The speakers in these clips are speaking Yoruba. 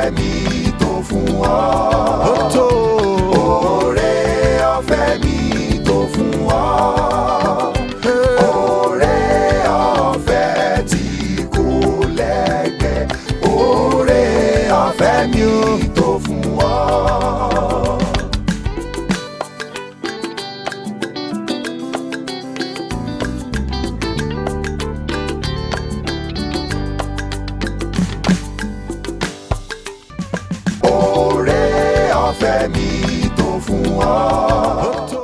Ọ̀fẹ́ mi tó fún ọ. Ó tó. Oore ọ̀fẹ́ mi tó fún ọ. Oore ọ̀fẹ́ tí kò lẹ́gbẹ́. Oore ọ̀fẹ́ mi tó fún ọ. Oore ọ̀fẹ́ mi tó fún ọ. Ó tó.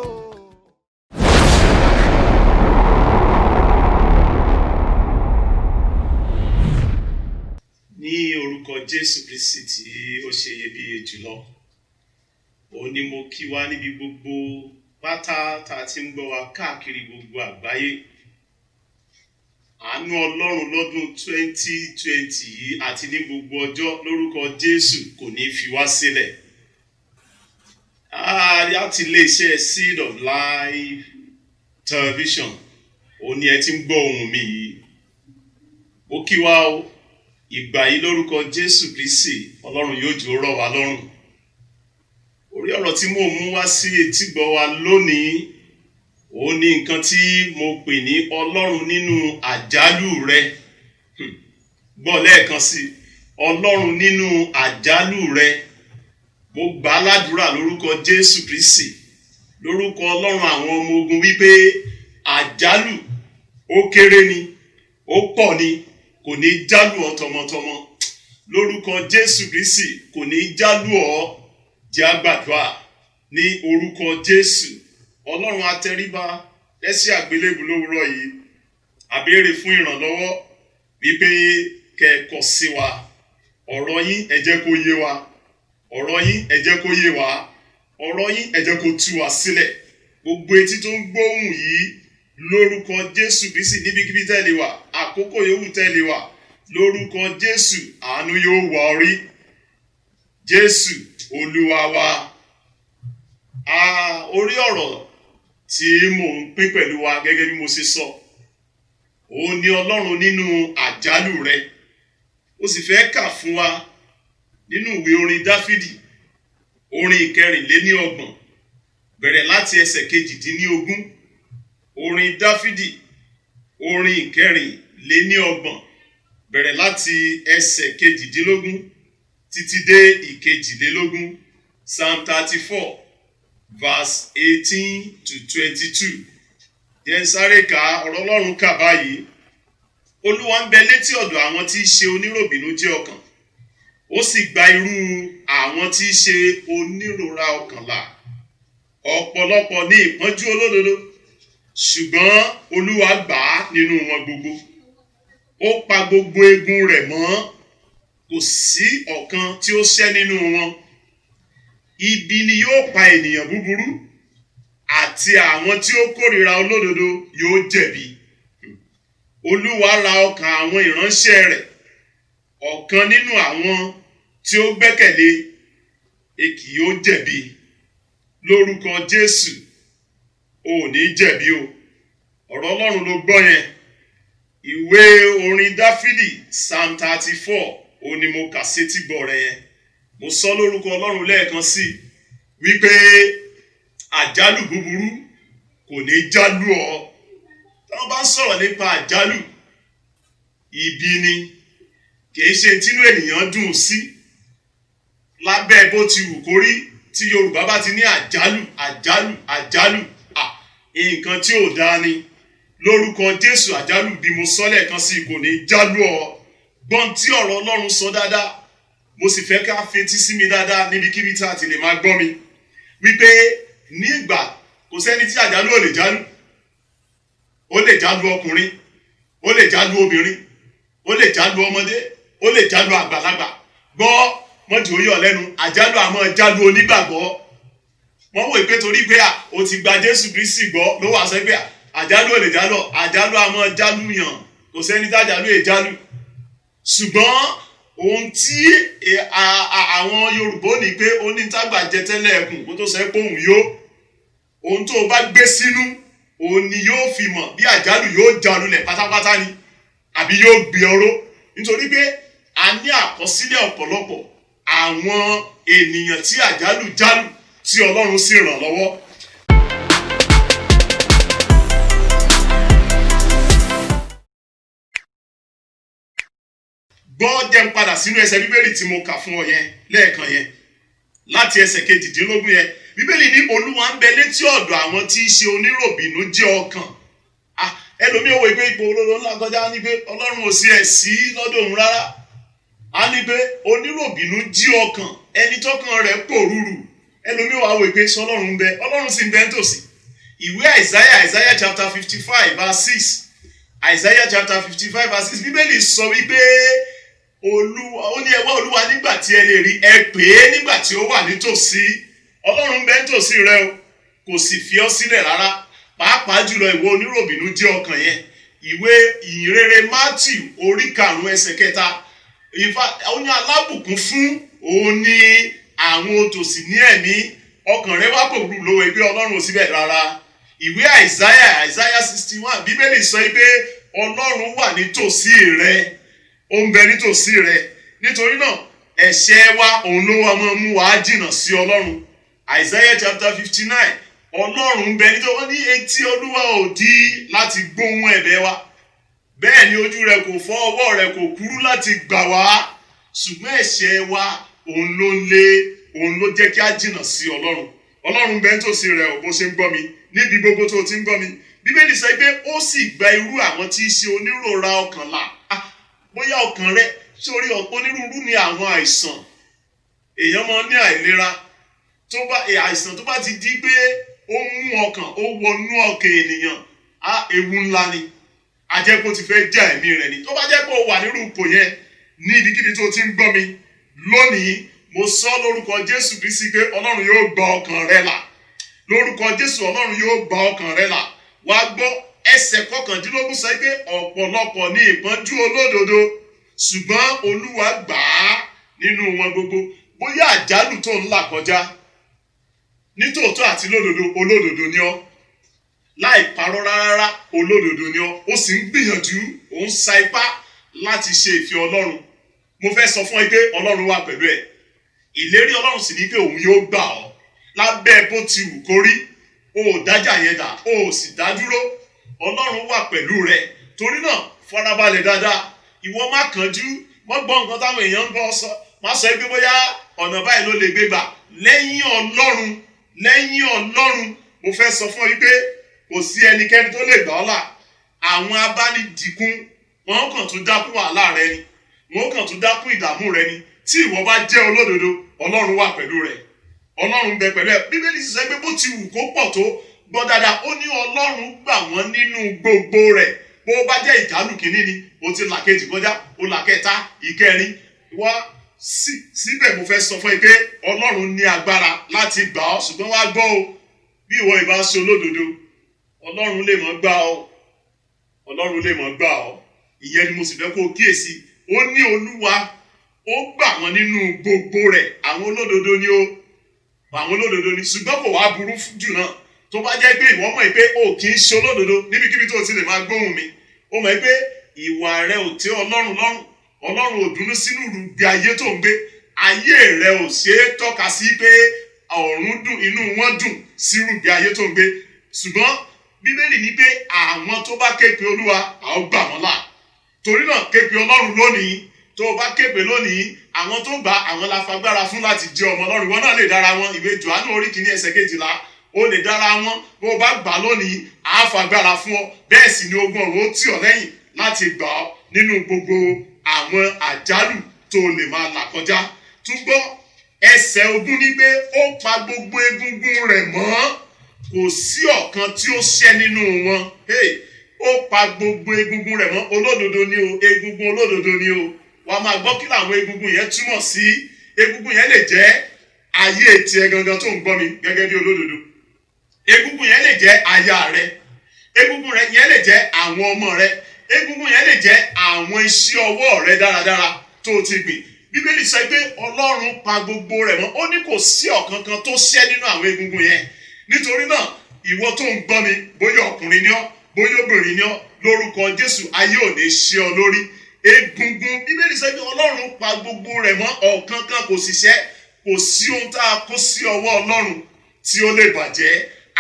Ní orúkọ Jésù Kristi tí ó ṣe iyebíye jùlọ, òun ni mo kí wa níbi gbogbo pátá tá a ti ń gbọ́ wa káàkiri gbogbo àgbáyé. Àánú Ọlọ́run lọ́dún 2020 yìí àti ní gbogbo ọjọ́ lórúkọ Jésù kò ní fi wá sílẹ̀. Láti iléeṣẹ́ Seed of Life Television, òun ni ẹ ti ń gbọ́ ohùn mi yìí. Mo kí wa o. Ìgbà yìí lórúkọ Jésù Kristi, Ọlọ́run yóò jò rọ̀ wá lọ́rùn. Orí ọ̀rọ̀ tí mò ń mú wá sí etígbọ̀ wa lónìí, òun ni nǹkan tí mo pè ní Ọlọ́run nínú àjálù rẹ. Gbọ́ lẹ́ẹ̀kan sí i, Ọlọ́run nínú àjálù rẹ. Mo gbà á ládùúrà lórúkọ Jésù Kristi, lórúkọ Ọlọ́run àwọn ọmọ ogun wípé àjálù ó kéré ni, ó pọ̀ ni, kò ní jálù ọ́ tọmọtọmọ. Lórúkọ Jésù Kristi, kò ní jálù ọ́. Jẹ́ á gbàdúrà ní orúkọ Jésù. Ọlọ́run atẹríba lẹ́sẹ̀ àgbélébù lówùúrọ̀ yìí, a béèrè fún ìrànlọ́wọ́ wípé kẹ́ ẹ kọ sí wa. Ọ̀rọ̀ yín, ẹ jẹ́ kó yé wa. Ọ̀rọ̀ yín, ẹ jẹ́ kó yé wa. Ọ̀rọ̀ yín, ẹ jẹ́ kó tú wa sílẹ̀. Gbogbo etí tó ń gbóhùn yìí lórúkọ Jésù Kristi, níbikíbi tẹ́ lè wà, àkókò yòówù tẹ́ lè wà, lórúkọ Jésù, àánú yóò wá ọ rí. Jésù Olúwa wa. Orí ọ̀rọ̀ tí mò ń pín pẹ̀lú wa gẹ́gẹ́ bí mo ṣe sọ, òun ni Ọlọ́run nínú àjálù rẹ. Ó sì fẹ́ kà fún wa nínú ìwé orin Dáfídì, orin 34, bẹ̀rẹ̀ láti ẹsẹ̀ 18. Orin Dáfídì, orin 34, bẹ̀rẹ̀ láti ẹsẹ̀ 18 títí dé 22. Psalm 34 verse 18 to 22. Jẹ́ n sáré ka ọ̀rọ̀ Ọlọ́run kà báyìí. Olúwa ń bẹ létí ọ̀dọ̀ àwọn tí í ṣe oníròbìnújẹ́ ọkàn, ó sì gba irú àwọn tí í ṣe onírora ọkàn là. Ọ̀pọ̀lọpọ̀ ní ìpọ́njú olódodo, ṣùgbọ́n Olúwa gbà á nínú wọn gbogbo. Ó pa gbogbo eegun rẹ̀ mọ́, kò sí ọ̀kan tí ó ṣẹ́ nínú wọn. Ibi ni yóò pa ènìyàn búburú, àti àwọn tí ó kórìíra olódodo yóò jẹ̀bi. Olúwa ra ọkàn àwọn ìránṣẹ́ rẹ̀, ọ̀kan nínú àwọn tí ó gbẹ́kẹ̀lé e kì yóò jẹ̀bi. Lórúkọ Jésù, o ò ní jẹ̀bi o. Ọ̀rọ̀ Ọlọ́run ló gbọ́ yẹn. Ìwé orin Dáfídì, Psalm 34, ó ní mo kà sétí gbọ́ rẹ yẹn. Mo sọ lórúkọ Ọlọ́run lẹ́ẹ̀kan sí i wípé àjálù búburú kò ní jálù ọ. Tí wọ́n bá ń sọ̀rọ̀ nípa àjálù, ibi ni, kì í ṣe tínú ènìyàn dùn sí. Lábẹ́ bó ti wù kó rí, tí Yorùbá bá ti ní àjálù, àjálù, àjálù, nǹkan tí ò dáa ni. Lórúkọ Jésù, àjálù bí mo sọ lẹ́ẹ̀kan sí kò ní jálù ọ. Gbọ́n tí ọ̀rọ̀ Ọlọ́run sọ dáadáa, mo sì fẹ́ ká fetí sí mi dáadáa níbikíbi tá a ti lè máa gbọ́ mi wípé ní ìgbà kò sẹ́ni tí àjálù ò lè jálù. Ó lè jálù ọkùnrin, ó lè jálù obìnrin, ó lè jálù ọmọdé, ó lè jálù àgbàlagbà. Gbọ́, mọ́jì ó yọ̀ lẹ́nu, àjálù àmọ́ jálù onígbàgbọ́. Wọ́n wò pé torí pé o ti gba Jésù Kristi gbọ́ ló wà sọ pé àjálù ò lè jálù. Àjálù àmọ́ jálù yàn, kò sẹ́ni tí àjálù è jálù. Ṣùgbọ́n ohun tí àwọn Yorùbá ní pé onítàgbà jẹ tẹ́lẹ̀ ẹkùn kó tó sọ pé òun yó, ohun tó o bá gbé sínú òun ni yóò fi mọ̀ bí àjálù yóò jalulẹ̀ pátápátá ni àbí yóò gbé ọró. Nítorí pé a ní àkọsílẹ̀ ọ̀pọ̀lọpọ̀ Àwọn ènìyàn tí àjálù jálù tí Ọlọ́run sì ràn lọ́wọ́. Gbọ́, jẹ́ n padà sínú ẹsẹ̀ Bíbélì tí mo kà fún ọ yẹn lẹ́ẹ̀kan yẹn, láti ẹsẹ̀ 18 yẹn. Bíbélì ní Olúwa ń bẹ létí ọ̀dọ̀ àwọn tí í ṣe oníròbìnú jẹ́ ọkàn. Ah, ẹlòmíì ò wò pé ipò olóró ńlá kọjá ní pé Ọlọ́run ò sí ẹ̀ sí lọ́dọ̀ òun rárá. A ní pé oníròbìnú jí ọkàn, ẹni tọ́kàn rẹ̀ pòrúurù. Ẹlòmíì wà wò pé sọlọ́run ń bẹ, Ọlọ́run sì ń bẹ nítòsí. Ìwé Àìsáyà, Isaiah chapter 55 verse 6, Isaiah chapter 55 verse 6, Bíbélì sọ wípé Olúwa ó ní, "Ẹ wá Olúwa nígbà tí ẹ lè rí, ẹ pè é nígbà tí ó wà nítòsí." Ọlọ́run ń bẹ nítòsí rẹ o, kò sì fi ọ́ sílẹ̀ rárá, pàápàá jùlọ ìwọ oníròbìnú jẹ́ ọkàn yẹn. Ìwé Ìyìnrere Matthew orí 5 ẹsẹ̀ 3, ìfà ó ní alábùkún fún òun ní àwọn òtòṣì ní ẹ̀mí. Ọkàn rẹ wá kò rú lówó ẹgbẹ́, Ọlọ́run ò síbẹ̀ rárá. Ìwé Àìsáyà, Isaiah 61, Bíbélì sọ pé Ọlọ́run wà nítòsí rẹ, ó ń bẹ nítòsí rẹ. Nítorí náà, ẹ̀ṣẹ̀ wa òun ló wà máa mú wa jìnnà sí Ọlọ́run. Isaiah chapter 59, Ọlọ́run ń bẹ nítorí wọ́n ní etí Olúwa ò dí láti gbóhùn ẹ̀bẹ̀ wa, bẹ́ẹ̀ ni ojú rẹ̀ kò fọ́, ọwọ́ rẹ̀ kò kúrú láti gbà wá, ṣùgbọ́n ẹ̀ṣẹ̀ wa òun ló ń lé, òun ló jẹ́ kí á jìnnà sí Ọlọ́run. Ọlọ́run bẹ nítòsí rẹ ò, bó ṣe ń gbọ́ mi, níbi gbogbo tó ti ń gbọ́ mi. Bíbélì sọ pé ó sì gba irú àwọn tí í ṣe oníròra ọkàn là. Ah, bóyá ọkàn rẹ sórí, onírúurú ni àwọn àìsàn. Èèyàn máa ń ní àìlera tó bá àìsàn tó bá ti di pé ó mú ọkàn, ó wọnú ọkàn ènìyàn á, ewu ńlá ni. A jẹ́ kó ti fẹ́ já ẹ̀mí rẹ̀ ni. Tó bá jẹ́ pé o wà nírú ipò yẹn ní ibikíbi tó ti ń gbọ́ mi lónìí, mo sọ lórúkọ Jésù Kristi pé Ọlọ́run yóò gba ọkàn rẹ là. Lórúkọ Jésù, Ọlọ́run yóò gba ọkàn rẹ là. Wàá gbọ́, ẹsẹ̀ 19 sọ pé ọ̀pọ̀lọpọ̀ ní ìpọ́njú olódodo, ṣùgbọ́n Olúwa gbà á nínú wọn gbogbo. Bóyá àjálù tó ń là kọjá, nítòótọ́ àti lódodo, olódodo ni ọ́, láì parọ́ rárá, olódodo ni ọ́, ó sì ń gbìyànjú, ó ń sa ipá láti ṣe ìfẹ́ Ọlọ́run. Mo fẹ́ sọ fún ẹ pé Ọlọ́run wà pẹ̀lú ẹ. Ìlérí Ọlọ́run sì ní pé òun yóò gbà ọ́ lábẹ́ bó ti wù kó rí. O ò dájà yẹn dà, o ò sì dá dúró, Ọlọ́run wà pẹ̀lú rẹ. Torí náà, farabalẹ̀ dáadáa. Ìwọ má kánjú, má gbọ́ nǹkan táwọn èèyàn ń bọ́ sọ, má sọ pé bóyá ọ̀nà báyìí ló lè gbé gbà lẹ́yìn Ọlọ́run. Lẹ́yìn Ọlọ́run, mo fẹ́ sọ fún ọ wípé kò sí ẹnikẹ́ni tó lè gbà ọ́ là. Àwọn abánidìkún, wọn kàn tún dákún wàhálà rẹ ni, wọn kàn tún dákún ìdààmú rẹ ni. Tí ìwọ bá jẹ́ olódodo, Ọlọ́run wà pẹ̀lú rẹ, Ọlọ́run bẹ pẹ̀lú ẹ. Bíbélì sì sọ pé bó ti wù kó pọ̀ tó, gbọ́ dáadáa, ó ní Ọlọ́run gbà wọ́n nínú gbogbo rẹ̀. Bó bá jẹ́ ìjálù kìíní ni o ti là kejì kọjá, o là kẹta, ìkẹrin wá síbẹ̀, mo fẹ́ sọ fún ẹ pé Ọlọ́run ní agbára láti gbà ọ́. Ṣùgbọ́n wá gbọ́ o, bí ìwọ ìbá ṣe olódodo, Ọlọ́run lè mọ́ gbà ọ́, Ọlọ́run lè mọ́ gbà ọ́. Ìyẹn ni mo sì fẹ́ kó o kíyèsí. Ó ní Olúwa ó gbà wọ́n nínú gbogbo rẹ̀. Àwọn olódodo ni ó, àwọn olódodo ni. Ṣùgbọ́n kò wá burú jù náà, tó bá jẹ́ pé ìwọ mọ̀ pé o kì í ṣe olódodo, níbikíbi tó o ti lè máa gbóhùn mi, o mọ̀ pé ìwà rẹ ò tẹ́ Ọlọ́run lọ́rùn, Ọlọ́run ò dùnnú sínú ìrùgbé ayé tó ń gbé, ayé rẹ ò ṣe é tọ́ka sí pé ọ̀run dùn, inú wọn dùn sí ìrùgbé ayé tó ń gbé. Ṣùgbọ́n Bíbélì ní pé àwọn tó bá ké pe Olúwa, a ó gbà wọ́n là. Torí náà, ké pe Ọlọ́run lónìí. Tó o bá ké pe lónìí, àwọn tó gbà, àwọn la fagbára fún láti jẹ́ ọmọ Ọlọ́run. Ìwọ náà lè dára wọn. Ìwé Jòhánù orí 1 ẹsẹ̀ 12, ó lè dára wọn. Bó o bá gbà lónìí, àá fagbára fún ọ. Bẹ́ẹ̀ sì ni ogun ọ̀run ó tì ọ́ lẹ́yìn láti gbà ọ́ nínú gbogbo àwọn àjálù tó lè máa là kọjá. Tún gbọ́, ẹsẹ̀ 20 ní pé ó pa gbogbo egungun rẹ̀ mọ́, kò sí ọ̀kan tí ó ṣẹ́ nínú wọn. Hey, ó pa gbogbo egungun rẹ̀ mọ́. Olódodo ni o, egungun olódodo ni o. Wàá máa gbọ́, kí làwọn egungun yẹn túmọ̀ sí? Egungun yẹn lè jẹ́ ayé tiẹ̀ gangan tó ń gbọ́ mi gẹ́gẹ́ bí olódodo. Egungun yẹn lè jẹ́ aya rẹ. Egungun rẹ yẹn lè jẹ́ àwọn ọmọ rẹ. Egungun yẹn lè jẹ́ àwọn iṣẹ́ ọwọ́ rẹ dáradára tó o ti gbìn. Bíbélì sọ pé Ọlọ́run pa gbogbo rẹ̀ mọ́, ó ní kò sí ọ̀kan kan tó ṣẹ́ nínú àwọn egungun yẹn. Nítorí náà, ìwọ tó ń gbọ́ mi, bóyá ọkùnrin ni ọ́, bóyá obìnrin ni ọ́, lórúkọ Jésù, ayé ò ní ṣe ọ lórí. Egungun, Bíbélì sọ pé Ọlọ́run pa gbogbo rẹ̀ mọ́, ọ̀kan kan kò ṣiṣẹ́. Kò sí ohun tá a kó sí ọwọ́ Ọlọ́run tí ó lè bàjẹ́.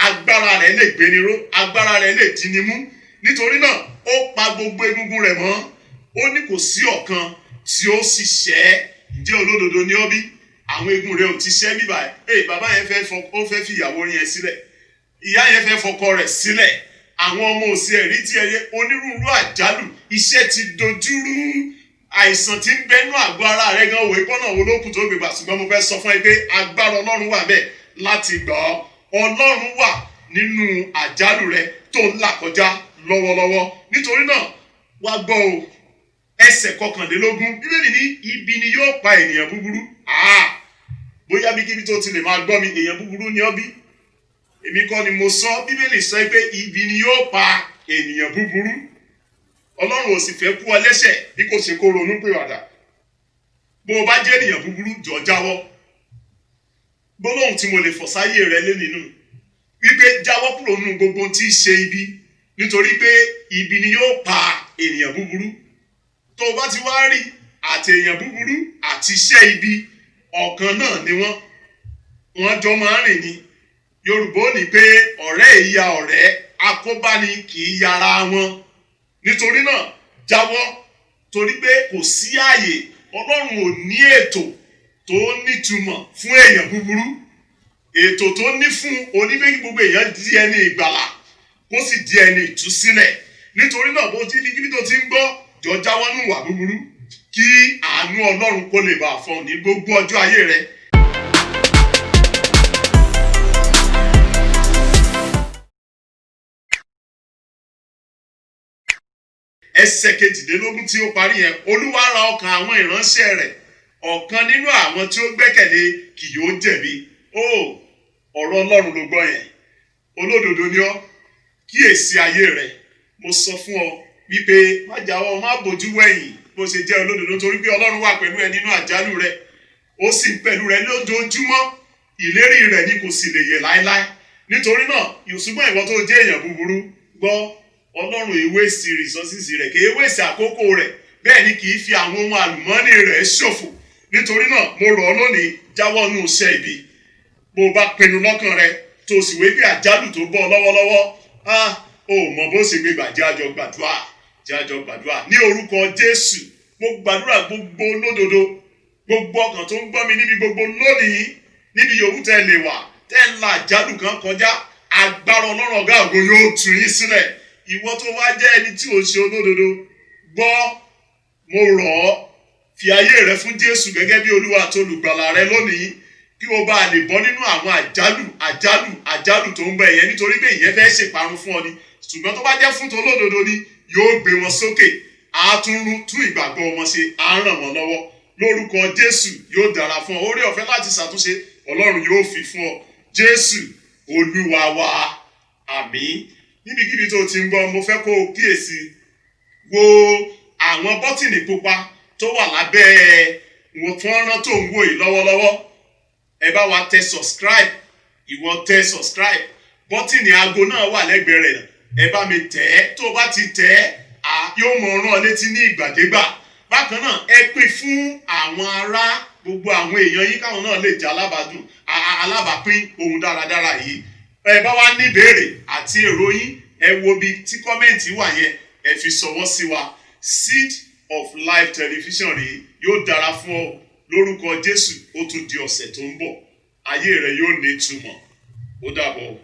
Agbára rẹ̀ lè gbéniró, agbára rẹ̀ lè dini mú. Nítorí náà, ó pa gbogbo egungun rẹ̀ mọ́, ó ní kò sí ọ̀kan tí ó sì ṣẹ́. Ǹjẹ́ olódodo ni ọ́ bí? Àwọn egun rẹ̀ ò ti ṣẹ́ bíbà ẹ̀. Bàbá yẹn fẹ́ fọ, ó fẹ́ fi ìyàwó yẹn sílẹ̀, ìyá yẹn fẹ́ fọkọ rẹ̀ sílẹ̀, àwọn ọmọ òsì ẹ̀rí tí ẹyẹ, onírúurú àjálù, iṣẹ́ ti dojúrú, àìsàn tí ń bẹnu àgọ́ ara rẹ̀ gan òwe kọ́nà wo ló kù tó gbégbà. Ṣùgbọ́n mo fẹ́ sọ fún ẹ pé agbára Ọlọ́run wà bẹ́ẹ̀ láti gbà ọ́. Ọlọ́run wà nínú àjálù rẹ tó ń là kọjá lọ́wọ́lọ́wọ́. Nítorí náà, wá gbọ́ o, ẹsẹ̀ 21, Bíbélì ní ibi ni yóò pa ènìyàn búburú. Ah! Bóyá bí kíbi tó ti lè máa gbọ́ mi, èèyàn búburú ni ọ́ bí? Èmi kọ́ ni mo sọ, Bíbélì sọ pé ibi ni yóò pa ènìyàn búburú. Ọlọ́run ò sì fẹ́ kú ọ lẹ́sẹ̀ bí kò ṣe kó ronú pìwàdà. Bó o bá jẹ́ ènìyàn búburú, jọ jáwọ́. Gbólóhùn tí mo lè fọ̀ sáyé rẹ lé nínú wípé jáwọ́ kúrò nínú gbogbo ohun tí í ṣe ibi, nítorí pé ibi ni yóò pa ènìyàn búburú. Tó o bá ti wá rí àti èèyàn búburú àti iṣẹ́ ibi, ọ̀kan náà ni wọ́n, wọ́n jọ máa ń rìn ni. Yorùbá ò ní pé ọ̀rẹ́ ìyá ọ̀rẹ́, akóbáni kì í yára wọn. Nítorí náà, jáwọ́, torí pé kò sí ààyè, Ọlọ́run ò ní ètò tó nítumọ̀ fún èèyàn búburú. Ètò tó ní fún oníbẹ́kí gbogbo èèyàn di ẹni ìgbàlà, kó sì di ẹni ìtúsílẹ̀. Nítorí náà, bó ti kíbi tó ti ń gbọ́, jọ jáwọ́ nù wà búburú, kí àánú Ọlọ́run kó lè bá a fọ́n ní gbogbo ọjọ́ ayé rẹ. Ẹsẹ̀ 22 tí ó parí yẹn, Olúwa ra ọkàn àwọn ìránṣẹ́ rẹ̀, ọ̀kan nínú àwọn tí ó gbẹ́kẹ̀lé kì yóò jẹ̀bi. Ó ọ̀rọ̀ Ọlọ́run ló gbọ́ yẹn. Olódodo ni ọ́, kíyèsí ayé rẹ. Mo sọ fún ọ wípé má jáwọ́, má bójú wẹ̀yìn bó ṣe jẹ́ olódodo, torí pé Ọlọ́run wà pẹ̀lú ẹ nínú àjálù rẹ, ó sì ń pẹ̀lú rẹ lójoojúmọ́. Ìlérí rẹ̀ ni kò sì lè yẹ̀ láéláé. Nítorí náà, ṣùgbọ́n ìwọ tó jẹ́ èèyàn búburú, gbọ́, Ọlọ́run èwe sí resources rẹ̀, kì í wéṣì àkókò rẹ̀, bẹ́ẹ̀ ni kì í fi àwọn ohun àlùmọ́ọ́nì rẹ̀ ṣòfò. Nítorí náà, mo rọ̀ ọ́ lónìí, jáwọ́ nù iṣẹ́ ibi. Bó o bá pinnu lọ́kàn rẹ, tó o sì wé bí àjálù tó bọ́ ọ lọ́wọ́lọ́wọ́, ah, o mọ bó ṣe gbé gbà. Jẹ́ àjọ gbàdúrà, jẹ́ àjọ gbàdúrà. Ní orúkọ Jésù, mo gbàdúrà, gbogbo olódodo, gbogbo ọkàn tó ń gbọ́ mi níbi gbogbo lónìí, níbi yòówù tẹ́ lè wà, tẹ́ ń la àjálù kan kọjá, agbára Ọlọ́run ọ̀gá ògo yóò tú yín sílẹ̀. Ìwọ tó wá jẹ́ ẹni tí ò ṣe olódodo, gbọ́, mo rọ̀ ọ́, fi ayé rẹ fún Jésù gẹ́gẹ́ bí Olúwa àti olùgbàlà rẹ lónìí, kí o bá lè bọ́ nínú àwọn àjálù, àjálù, àjálù tó ń bẹ yẹn, nítorí pé ìyẹn fẹ́ ṣèparun fún ọ ni. Ṣùgbọ́n tó bá jẹ́ fún tolódodo ni, yóò gbé wọn sókè, á tún tún ìgbàgbọ́ wọn ṣe, á ràn wọ́n lọ́wọ́. Lórúkọ Jésù, yóò dára fún ọ. Oore ọ̀fẹ́ láti ṣàtúnṣe, Ọlọ́run yóò fi fún ọ. Jésù Olúwa wa, àmín. Níbikíbi tó ti ń gbọ́, mo fẹ́ kó o kíyèsí, wo àwọn bọ́tìnì pupa tó wà lábẹ́ wọn fọ́nrán tó ń wò yìí lọ́wọ́lọ́wọ́. Ẹ bá wa tẹ subscribe. Ìwọ tẹ subscribe, bọ́tìnì aago náà wà lẹ́gbẹ̀ẹ́ rẹ̀, ẹ bá mi tẹ̀ ẹ́. Tó o bá ti tẹ̀ ẹ́, yóò mọ̀ rán ọ létí ní ìgbàdégbà. Bákan náà, ẹ pín fún àwọn ará, gbogbo àwọn èèyàn yín, káwọn náà lè jẹ́ alábàádùn, alábàápín ohun dáradára yìí. Ẹ bá wá ní ìbéèrè àti èrò yín, ẹ wo bí tí comment wà yẹn, ẹ fi ṣọwọ́ sí wa. Seed of Life Television rèé. Yóò dára fún ọ lórúkọ Jésù. Ó tún di ọ̀sẹ̀ tó ń bọ̀. Ayé rẹ yóò ní ìtumọ̀. Ó dàbọ̀.